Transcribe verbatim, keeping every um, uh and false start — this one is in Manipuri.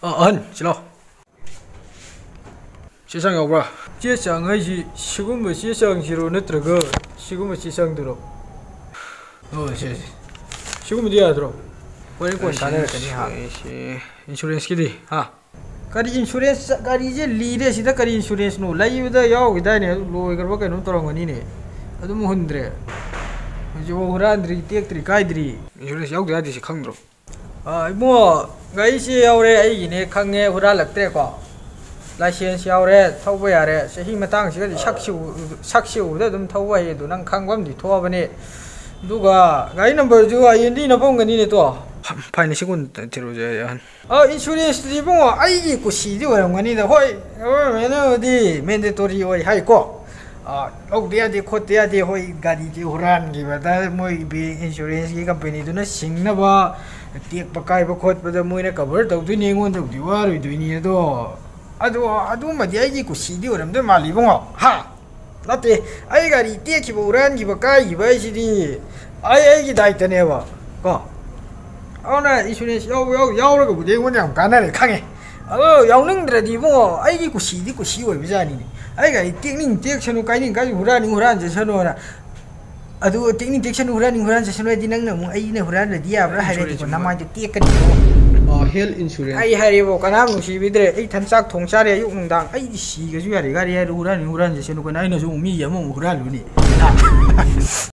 ꯑ, ꯑꯍꯟ, ꯁꯤ ꯂꯥꯎ꯫ ꯆꯦ ꯆꯥꯡ ꯌꯥꯎꯕ꯭ꯔꯥ? ꯆꯦ ꯆꯥꯡ ꯍꯥꯏꯁꯤ ꯁꯤꯒꯨꯝꯕ ꯆꯦ ꯆꯥꯡꯁꯤꯔꯣ, ꯅꯠꯇ꯭ꯔꯒ ꯁꯤꯒꯨꯝꯕ ꯆꯦ ꯆꯥꯡꯗꯨꯔꯣ? ꯑꯣ, ꯁꯦ, ꯁꯦ꯫ ꯁꯤꯒꯨꯝꯕꯗꯤ ꯌꯥꯗ꯭ꯔꯣ? ꯍꯣꯔꯦꯟ ꯀꯣꯟ ꯁꯤ, ꯀꯥꯟꯅꯔꯛꯀꯅꯤ, ꯍꯥ? ꯁꯤ, ꯁꯤ, insurance ꯀꯤꯗꯤ, ꯍꯥ? ꯀꯔꯤ insurance? ꯒꯥꯔꯤꯁꯦ ꯂꯤꯔꯦ, ꯁꯤꯗ ꯀꯔꯤ insurance ꯅꯣ? ꯂꯩꯕꯗ ꯌꯥꯎꯈꯤꯗꯥꯏꯅꯦ? ꯂꯣꯏꯈ꯭ꯔꯕ ꯀꯩꯅꯣꯝ ꯇꯧꯔꯝꯒꯅꯤꯅꯦ꯫ ꯑꯗꯨꯝ ꯍꯨꯟꯗ꯭ꯔꯦ꯫ ꯍꯧꯖꯤꯛꯐꯥꯎ ꯍꯨꯔꯥꯟꯗ꯭ꯔꯤ, ꯇꯦꯛꯇ꯭ꯔꯤ, ꯀꯥꯏꯗ꯭ꯔꯤ꯫ Insurance ꯌꯥꯎꯗ ꯌꯥꯗꯦ, ꯁꯤ ꯈꯪꯗ꯭ꯔꯣ? ꯑꯥ, ꯏꯕꯨꯡꯉꯣ, ꯒꯥꯔꯤꯁꯦ ꯌꯥꯎꯔꯦ, ꯑꯩꯒꯤꯅꯦ ꯈꯪꯉꯦ, ꯍꯨꯔꯥꯜꯂꯛꯇ꯭ꯔꯦꯀꯣ꯫ License ꯌꯥꯎꯔꯦ, ꯊꯧꯕ ꯌꯥꯔꯦ꯫ ꯆꯍꯤ ꯃꯇꯥꯡꯁꯤꯒꯗꯤ ꯁꯛꯁꯤ ꯎ-, ꯁꯛꯁꯤ ꯎꯕꯗ ꯑꯗꯨꯝ ꯊꯧꯕ ꯍꯩ, ꯑꯗꯨ ꯅꯪ ꯈꯪꯕ ꯑꯃꯗꯤ ꯊꯣꯛꯑꯕꯅꯤ꯫ ꯑꯗꯨꯒ ꯒꯥꯔꯤ number ꯁꯨ I N D ꯅꯝꯐꯝꯒꯅꯤꯅꯦ to. Fine, ꯂꯤꯁꯤꯡ ꯀꯨꯟ ꯊꯤꯔꯨꯁꯦ, ꯑꯍꯟ꯫ ꯑ, insurance ꯇꯨꯗꯤ ꯏꯕꯨꯡꯉꯣ, ꯑꯩꯒꯤ ꯀꯨꯁꯤꯗꯤ ꯑꯣꯏꯔꯝꯒꯅꯤꯗ꯫ ꯍꯣꯏ, government ꯅꯕꯨꯗꯤ mandatory ꯑꯣꯏ ꯍꯥꯏꯀꯣ꯫ ꯑ, ꯂꯧꯗ ꯌꯥꯗꯦ, ꯈꯣꯠꯇ ꯌꯥꯗꯦ꯫ ꯍꯣꯏ, ꯒꯥꯔꯤꯁꯦ ꯍꯨꯔꯥꯟꯈꯤꯕꯗ ꯃꯣꯏ ꯕꯤ-, insurance ꯀꯤ company ꯗꯨꯅ ꯁꯤꯡꯅꯕ, ꯇꯦꯛꯄ ꯀꯥꯏꯕ ꯈꯣꯠꯄꯗ ꯃꯣꯏꯅ cover ꯇꯧꯗꯣꯏꯅꯦ, ꯑꯩꯉꯣꯟꯗꯕꯨꯗꯤ ꯋꯥꯔꯣꯏꯗꯣꯏꯅꯤ꯫ ꯑꯗꯣ, ꯑꯗꯣ, ꯑꯗꯨꯃꯗꯤ ꯑꯩꯒꯤ ꯀꯨꯁꯤꯗꯤ ꯑꯣꯏꯔꯝꯗꯣꯏ ꯃꯥꯜꯂꯤ ꯏꯕꯨꯡꯉꯣ꯫ ꯍꯥ? ꯅꯠꯇꯦ, ꯑꯩ ꯒꯥꯔꯤ ꯇꯦꯛꯈꯤꯕ, ꯍꯨꯔꯥꯟꯈꯤꯕ, ꯀꯥꯏꯈꯤꯕ ꯍꯥꯏꯁꯤꯗꯤ ꯑꯩ, ꯑꯩꯒꯤ ꯗꯥꯏꯇꯅꯦꯕ, ꯀꯣ꯫ ꯑꯗꯨꯅ insurance ꯌꯥꯎꯕ, ꯌꯥꯎ-, ꯌꯥꯎꯔꯒꯕꯨꯗꯤ ꯑꯩꯉꯣꯟꯗ ꯌꯥꯝ ꯀꯥꯟꯅꯔꯦ, ꯈꯪꯉꯦ꯫ ꯑꯗꯣ ꯌꯥꯎꯅꯤꯡꯗ꯭ꯔꯗꯤ ꯏꯕꯨꯡꯉꯣ, ꯑꯩꯒꯤ ꯀꯨꯁꯤꯗꯤ ꯀꯨꯁꯤ ꯑꯣꯏꯕꯖꯥꯠꯅꯤꯅꯦ꯫ ꯑꯩ ꯒꯥꯔꯤ ꯇꯦꯛꯅꯤꯡ ꯇꯦꯛꯁꯅꯨ, ꯀꯥꯏꯅꯤꯡ ꯀꯥꯏ, ꯍꯨꯔꯥꯟꯅꯤꯡ ꯍꯨꯔꯥꯟꯖꯁꯅꯨꯅ꯫ ꯑꯗꯨ ꯇꯦꯛꯅꯤꯡ ꯇꯦꯛꯁꯅꯨ, ꯍꯨꯔꯥꯟꯅꯤꯡ ꯍꯨꯔꯥꯟꯖꯁꯅꯨ ꯍꯥꯏꯗꯤ ꯅꯪꯅ ꯑꯃꯨꯛ ꯑꯩꯅ ꯍꯨꯔꯥꯟꯂꯗꯤ ꯌꯥꯕ꯭ꯔꯥ ꯍꯥꯏꯔꯗꯤꯀꯣ, insurance ꯅꯃꯥꯏꯗꯣ ꯇꯦꯛꯀꯅꯤꯀꯣ꯫ ꯑ, health insurance꯫ ꯑꯩ ꯍꯥꯏꯔꯦꯕꯣ, ꯀꯅꯥꯝ ꯅꯨꯡꯁꯤꯕꯤꯗ꯭ꯔꯦ꯫ ꯑꯩ ꯏꯊꯟ ꯆꯥꯛ ꯊꯣꯡ ꯆꯥꯔꯦ ꯑꯌꯨꯛ ꯅꯨꯡꯗꯥꯡ꯫ ꯑꯩꯗꯤ ꯁꯤꯒ꯭ꯔꯁꯨ ꯌꯥꯔꯦ, ꯒꯥꯔꯤ ꯍꯥꯏꯔ ꯍꯨꯔꯥꯟꯅꯤꯡ ꯍꯨꯔꯥꯟꯖꯁꯅꯨ ꯀꯅꯥ, ꯑꯩꯅꯁꯨ ꯑꯃꯨꯛ ꯃꯤꯒꯤ ꯑꯃꯃꯨꯛ ꯍꯨꯔꯥꯜꯂꯨꯅꯤ꯫